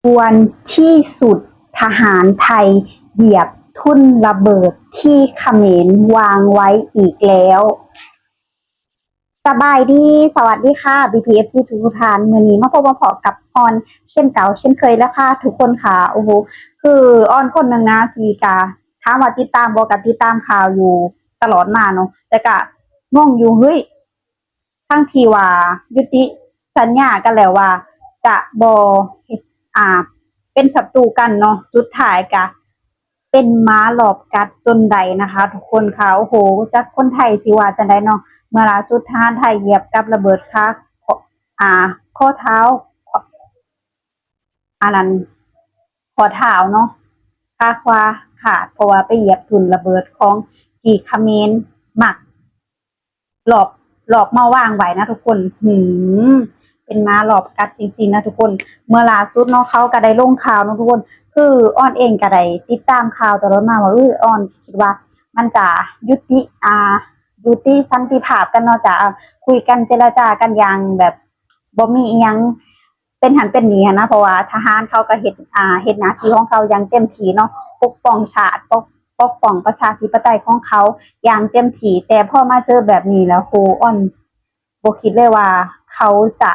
ກວນທີ່ສຸດ, ທະຫານໄທຢຽບທຸ່ນລະເບີດທີ່ຂະເໝນວາງໄວ້ອີກແລ້ວ. ສະບາຍດີ, ສະຫວັດດີຄ່ະ ພີ່ໆ ເອັຟຊີ ທຸກໆທ່ານ. ມື້ນີ້ມາພົບມາພໍ້ກັບອອນເຊັ່ນເກົ່າເຊັ່ນເຄີຍແລ້ວຄ່ະທຸກຄົນຄ່ະ. ໂອ້ໂຫ ຄືອອນຄົນໜຶ່ງນະ ທີ່ກະ ຖາມວ່າຕິດຕາມບໍ່ ກະຕິດຕາມຂ່າວຢູ່ຕະຫຼອດມາເນາະ, ແຕ່ກະງົງຢູ່ ເຮີ້ຍ ທັງທີ່ວ່າຍຸຕິສັນຍາກັນແລ້ວວ່າຈະບໍ່ເຮັດ ອ່າ ເປັນສັດຕູກັນເນາະ, ສຸດທ້າຍກະເປັນໝາຫຼອບກັດຈົນໄດ້ນະຄະທຸກຄົນຄ່ະ. ໂອ້ໂຫ ຈັກຄົນໄທຊິວ່າຈັ່ງໃດເນາະ. ເມື່ອລ່າສຸດທະຫານໄທຢຽບກັບລະເບີດຄາ ອ່າ ຂໍ້ເທ້າ ອັນນັ້ນ ຂໍ້ເທ້າເນາະ ຂາຂວາຂາດ ເພາະວ່າໄປຢຽບທຸ່ນລະເບີດຂອງທີ່ຂະເໝນມັກຫຼອບ ຫຼອບມາວາງໄວ້ນະທຸກຄົນ. ຫືມ ເປັນໝາຫຼອບກັດຈິງໆນະທຸກຄົນ. ເມື່ອລ່າສຸດເນາະ ເຂົາກະໄດ້ລົງຂ່າວເນາະທຸກຄົນ. ຄືອອນເອງກະໄດ້ຕິດຕາມຂ່າວຕະຫຼອດມາວ່າ ເອີ ອອນຄິດວ່າມັນຈະຍຸຕິ ອ່າ ຍຸຕິສັນຕິພາບກັນເນາະ ຈະຄຸຍກັນເຈລະຈາກັນຢ່າງແບບບໍ່ມີອີ່ຫຍັງ ເປັນຫັ້ນເປັນນີ້ຫັ້ນນະ, ເພາະວ່າທະຫານເຂົາກໍເຮັດ ອ່າ ເຮັດໜ້າທີ່ຂອງເຂົາຢ່າງເຕັມທີ່ເນາະ, ປົກປ້ອງຊາດ ປົກ ປົກປ້ອງປະຊາທິປະໄຕຂອງເຂົາຢ່າງເຕັມທີ່. ແຕ່ພໍມາເຈີແບບນີ້ແລ້ວ ໂຫ ອອນບໍ່ຄິດເລີຍວ່າເຂົາຈະ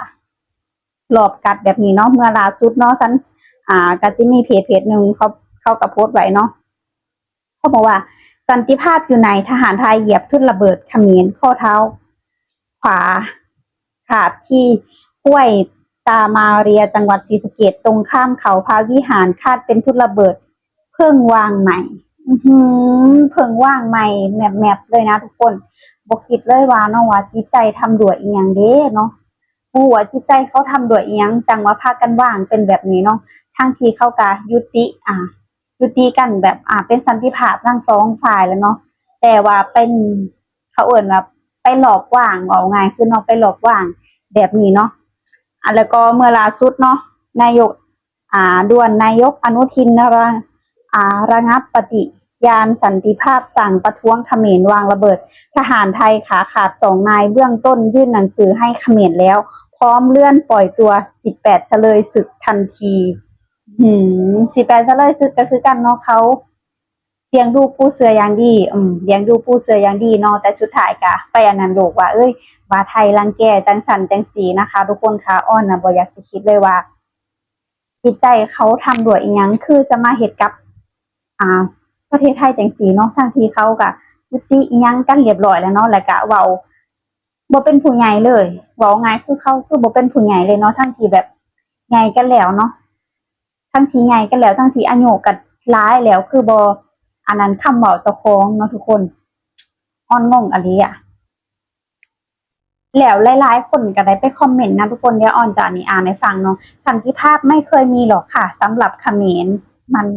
ຫຼອບກັດແບບນີ້ເນາະ. ເມື່ອລ່າສຸດເນາະ ສັນ ອ່າ ກໍຈະມີເພຈ ເພຈໜຶ່ງ ເຂົາ ເຂົາກໍໂພສໄວ້ເນາະ. ເຂົາບອກວ່າ ສັນຕິພາບຢູ່ໃນ ທະຫານໄທຢຽບທຸ່ນລະເບີດຂະເໝນ ຂໍ້ເທ້າຂວາຂາດທີ່ຫ້ວຍຕາມາເຣຍ ຈັງຫວັດສີສະເກດ ຕົງຂ້າມເຂົາພະວິຫານ ຄາດເປັນທຸ່ນລະເບີດເພິ່ງວາງໃໝ່. ອືຫື ເພິ່ງວາງໃໝ່ແມັບໆເລີຍນະທຸກຄົນ. ບໍ່ຄິດເລີຍວ່າເນາະ ວ່າຈິດໃຈທຳດ້ວຍອີ່ຫຍັງເດ້ເນາະ, ບໍ່ຮູ້ວ່າຈິດໃຈເຂົາທຳດ້ວຍອີ່ຫຍັງ ຈັ່ງວ່າພາກັນວາງເປັນແບບນີ້ເນາະ, ທັງທີ່ເຂົາກະຍຸຕິ ອ່າ ຍຸຕິກັນແບບ ອ່າ ເປັນສັນຕິພາບທັງສອງຝ່າຍແລ້ວເນາະ, ແຕ່ວ່າເປັນ ເຂົາເອີ້ນວ່າໄປລອບວາງ ເວົ້າງ່າຍຄືເນາະ ໄປລອບວາງແບບນີ້ເນາະ. ອ່າ ແລ້ວກໍເມື່ອລ່າສຸດເນາະ ນາຍົກ ອ່າ ດ່ວນ ນາຍົກອະນຸທິນ ລະ ອ່າ ລະງັບປະຕິຍານສັນຕິພາບ ສັ່ງປະທ້ວງຂະເໝນວາງລະເບີດ, ທະຫານໄທຂາຂາດສອງນາຍ ເບື້ອງຕົ້ນຍື່ນໜັງສືໃຫ້ຂະເໝນແລ້ວ ພ້ອມເລື່ອນປ່ອຍຕົວສິບແປດສະເລີຍສຶກທັນທີ. ຫືມ ສິບແປດສະເລີຍສຶກກໍຄືກັນເນາະ, ເຂົາລ້ຽງດູປູເສືອຢ່າງດີ ອືມ ລ້ຽງດູປູເສືອຢ່າງດີເນາະ, ແຕ່ສຸດທ້າຍກະໄປອັນນັ້ນໂລກວ່າ ເອີຍ ວ່າໄທລັງແກຈັ່ງຊັ້ນຈັ່ງຊີ້ນະຄະທຸກຄົນຄ່ະ. ອອນນະບໍ່ຢາກຊິຄິດເລີຍວ່າຈິດໃຈເຂົາທຳດ້ວຍອີ່ຫຍັງ ຄືຈະມາເຮັດກັບ ອ່າ ປະເທດໄທຈັ່ງຊີ້ເນາະ, ທັງທີ່ເຂົາກະຍຸຕິອີ່ຫຍັງກັນລຽບລ້ອຍແລ້ວເນາະ, ແລ້ວກະເວົ້າ ບໍ່ເປັນຜູ້ໃຫຍ່ເລີຍ, ເວົ້າງ່າຍຄືເຂົາຄືບໍ່ເປັນຜູ້ໃຫຍ່ເລີຍເນາະ, ທັງທີ່ແບບໃຫຍ່ກັນແລ້ວເນາະ, ທັງທີ່ໃຫຍ່ກັນແລ້ວ, ທັງທີ່ອາຍຸກໍຫຼາຍແລ້ວ ຄືບໍ່ອັນນັ້ນຄຳເວົ້າເຈົ້າຂອງເນາະທຸກຄົນ. ອອນງົງອີ່ຫຼີອະ. ແລ້ວຫຼາຍໆຄົນກໍໄດ້ໄປຄອມເມັນນະທຸກຄົນ, ດຽວອອນຈະນີ້ອ່ານໃຫ້ຟັງເນາະ. ສັນຕິພາບໄມ່ເຄີຍມີຫຼອກຄ່ະ ສຳລັບຂະເໝນ ມັນ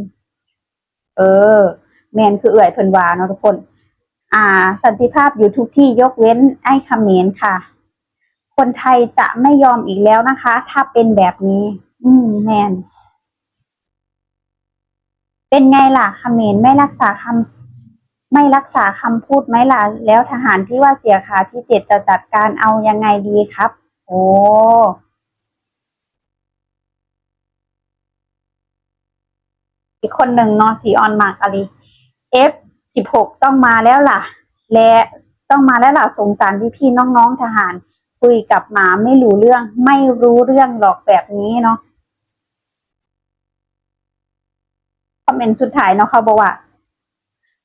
ເອີ ແມ່ນຄືເອື້ອຍເພິ່ນວ່າເນາະທຸກຄົນ. ອ່າ ສັນຕິພາບຢູ່ທຸກທີ່ຍົກເວັ້ນໄອ້ຂະເໝນຄ່ະ. ຄົນໄທຈະໄມ່ຍອມອີກແລ້ວນະຄະ ຖ້າເປັນແບບນີ້. ອືມ ແມ່ນ. ເປັນໄງລະ ຂະເໝນ ໄມ່ລັກສາຄຳ ໄມ່ລັກສາຄຳພູດໄໝລະ? ແລ້ວທະຫານທີ່ວ່າເສຍຂາທີເຈັດຈະຈັດການເອົາຍັງໄງດີຄັບ? ໂອ້ ອີກຄົນໜຶ່ງເນາະທີ່ອອນມັກອີ່ຫຼີ ເອັຟສິບຫົກ ຕ້ອງມາແລ້ວລະ ແລະ ຕ້ອງມາແລ້ວລະ ສົງສານພີ່ໆນ້ອງໆທະຫານ ຄຸຍກັບໝາໄມ່ຮູ້ເລື່ອງ ໄມ່ຮູ້ເລື່ອງຫຼອກແບບນີ້ເນາະ. ຄອມເມັນສຸດທ້າຍເນາະ ເຂົາບອກວ່າ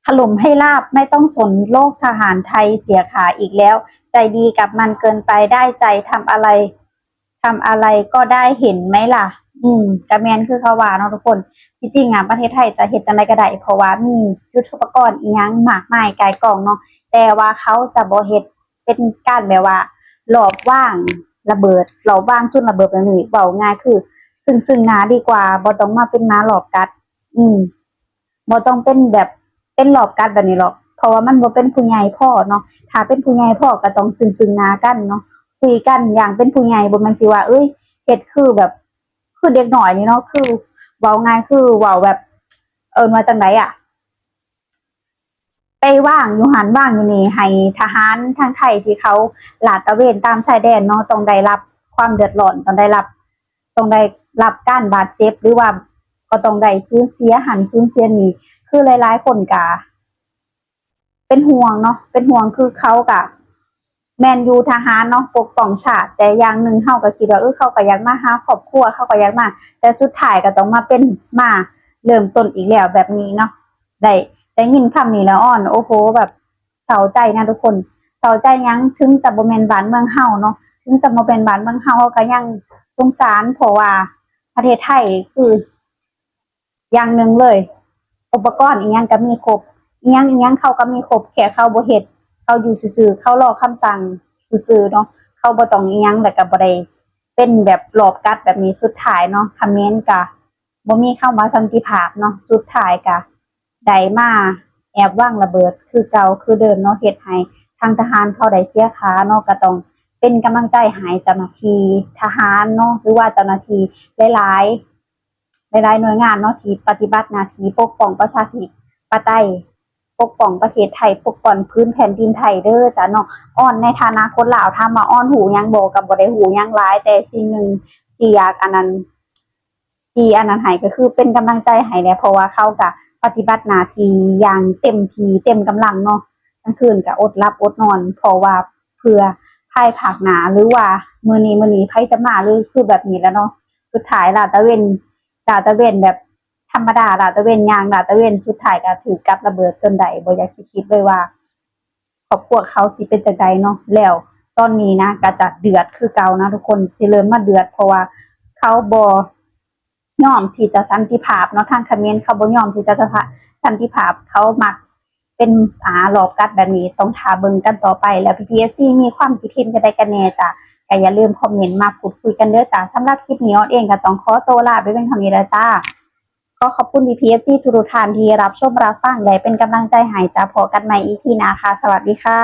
ຖະຫຼົ່ມໃຫ້ລາບ ໄມ່ຕ້ອງສົນໂລກ ທະຫານໄທເສຍຂາອີກແລ້ວ ໃຈດີກັບມັນເກີນໄປ ໄດ້ໃຈ ທຳອະໄລ ທຳອະໄລກໍໄດ້ ເຫັນໄໝລະ? ອືມ ກະແມ່ນຄືເຂົາວ່າເນາະທຸກຄົນ. ທີ່ຈິງອະ ປະເທດໄທຈະເຮັດຈັ່ງໃດກໍໄດ້ ເພາະວ່າມີຍຸດໂທປະກອນອີ່ຫຍັງມາກມາຍກ່າຍກອງເນາະ ແຕ່ວ່າເຂົາຈະບໍ່ເຮັດ ເປັນການແບບວ່າລອບວາງລະເບີດ ລອບວາງຈຸດລະເບີດແບບນີ້ ເວົ້າງ່າຍຄື ຊຶ່ງໆໜ້າດີກວ່າ ບໍ່ຕ້ອງມາເປັນໝາລອບກັດ ອືມ ບໍ່ຕ້ອງເປັນແບບ ເປັນລອບກັດແບບນີ້ຫຼອກ ເພາະວ່າມັນບໍ່ເປັນຜູ້ໃຫຍ່ພໍເນາະ. ຖ້າເປັນຜູ້ໃຫຍ່ພໍກໍຕ້ອງຊຶ່ງໆໜ້າກັນເນາະ ຄຸຍກັນຢ່າງເປັນຜູ້ໃຫຍ່ ບໍ່ແມ່ນຊິວ່າ ເອີຍ ເຮັດຄືແບບ ຄືເດັກນ້ອຍນີ້ເນາະ ຄືເວົ້າງ່າຍ ຄືເວົ້າແບບ ເອີ້ນວ່າຈັ່ງໃດອະ ໄປວາງຢູ່ຫັ້ນວາງຢູ່ນີ້ ໃຫ້ທະຫານທາງໄທທີ່ເຂົາລາດຕະເວນຕາມຊາຍແດນເນາະ ຕ້ອງໄດ້ຮັບຄວາມເດືອດຮ້ອນ ຕ້ອງໄດ້ຮັບ ຕ້ອງໄດ້ ຮັບການບາດເຈັບ ຫຼືວ່າກໍຕ້ອງໄດ້ສູນເສຍຫັ້ນສູນເສຍນີ້ ຄືຫຼາຍໆຄົນກະເປັນຫ່ວງເນາະ ເປັນຫ່ວງ ຄືເຂົາກະແມ່ນຢູ່ທະຫານເນາະ ປົກປ້ອງຊາດ ແຕ່ຢ່າງໜຶ່ງເຮົາກໍຄິດວ່າ ເອີ ເຂົາກໍຢາກມາຫາຄອບຄົວ ເຂົາກໍຢາກມາ ແຕ່ສຸດທ້າຍກໍຕ້ອງມາເປັນ ມາເລີ່ມຕົ້ນອີກແລ້ວແບບນີ້ເນາະ ໄດ້ ໄດ້ຍິນຄຳນີ້ແລ້ວ ອອນ ໂອ້ໂຫ ແບບເສົ້າໃຈນະທຸກຄົນ ເສົ້າໃຈຫຍັງ ເຖິງຈະບໍ່ແມ່ນບ້ານເມືອງເຮົາເນາະ ເຖິງຈະບໍ່ແມ່ນບ້ານເມືອງເຮົາ ເຮົາກໍຍັງສົງສານ ເພາະວ່າປະເທດໄທຄື ຢ່າງໜຶ່ງເລີຍ ອຸປະກອນອີ່ຫຍັງກໍມີຄົບ ອີ່ຫຍັງອີ່ຫຍັງເຂົາກໍມີຄົບ ແຄ່ເຂົາບໍ່ເຮັດ ເຂົາຢູ່ຊື່ໆ ເຂົາລໍຄຳສັ່ງຊື່ໆເນາະ ເຂົາບໍ່ຕ້ອງອີ່ຫຍັງ ແລ້ວກໍບໍ່ໄດ້ເປັນແບບລອບກັດແບບນີ້ ສຸດທ້າຍເນາະ ຂະເໝນກໍບໍ່ມີຄຳວ່າສັນຕິພາບເນາະ ສຸດທ້າຍກໍໄດ້ມາແອບວາງລະເບີດຄືເກົ່າຄືເດີມເນາະ ເຮັດໃຫ້ທາງທະຫານເຂົາໄດ້ເສຍຂາເນາະ ກໍຕ້ອງເປັນກຳລັງໃຈໃຫ້ເຈົ້າໜ້າທີ່ທະຫານເນາະ ຫຼືວ່າເຈົ້າໜ້າທີ່ຫຼາຍໆ ຫຼາຍໆໜ່ວຍງານເນາະ ທີ່ປະຕິບັດໜ້າທີ່ປົກປ້ອງປະຊາທິປະໄຕ ປົກປ້ອງປະເທດໄທ ປົກປ້ອງພື້ນແຜ່ນດິນໄທເດີຈ້າເນາະ. ອອນໃນຖານະຄົນລາວ ຖາມວ່າອອນຮູ້ຫຍັງບໍ່? ກໍບໍ່ໄດ້ຮູ້ຫຍັງຫຼາຍ ແຕ່ສິ່ງໜຶ່ງທີ່ຢາກອັນນັ້ນ ທີ່ອັນນັ້ນໃຫ້ ກໍຄືເປັນກຳລັງໃຈໃຫ້ແຫຼະ ເພາະວ່າເຂົາກໍປະຕິບັດໜ້າທີ່ຢ່າງເຕັມທີ່ເຕັມກຳລັງເນາະ. ກາງຄືນກໍອົດຫຼັບອົດນອນ ເພາະວ່າເພື່ອພາຍພາກໜ້າ ຫຼືວ່າມື້ນີ້ ມື້ນີ້ໃຜຈະມາ ຫຼືຄືແບບນີ້ແຫຼະເນາະ. ສຸດທ້າຍລາດຕະເວນ ລາດຕະເວນແບບທຳມະດາ ລາດຕະເວນຍ່າງ ລາດຕະເວນ ສຸດທ້າຍກໍຖືກກັບລະເບີດຈົນໄດ້ ບໍ່ຢາກຊິຄິດເລີຍວ່າຄອບຄົວເຂົາຊິເປັນຈັ່ງໃດເນາະ. ແລ້ວຕອນນີ້ນະ ກໍຈະເດືອດຄືເກົ່ານະທຸກຄົນ ຊິເລີ່ມມາເດືອດ ເພາະວ່າເຂົາບໍ່ຍອມທີ່ຈະສັນຕິພາບເນາະ ທາງຂະເໝນເຂົາບໍ່ຍອມທີ່ຈະສັນຕິພາບ ເຂົາມັກ ເປັນ ອາ ລອບກັດແບບນີ້ ຕ້ອງຖ້າເບິ່ງກັນຕໍ່ໄປ. ແລ້ວ ພີ່ໆ ເອັຟຊີ ມີຄວາມຄິດເຫັນຈັ່ງໃດກັນແດ່ຈ້າ ກໍຢ່າລືມຄອມເມັນມາພູດຄຸຍກັນເດີຈ້າ. ສຳລັບຄລິບນີ້ ອອນເອງກໍຕ້ອງຂໍໂຕລາໄປພຽງເທົ່ານີ້ລະຈ້າ. ຂໍຂອບຄຸນ ພີ່ໆ ເອັຟຊີ ທຸກໆທ່ານທີ່ຮັບຊົມຮັບຟັງ ແລະ ເປັນກຳລັງໃຈໃຫ້ຈ້າ. ພໍ້ກັນໃໝ່ ອີພີ ໜ້າຄ່ະ. ສະຫວັດດີຄ່ະ.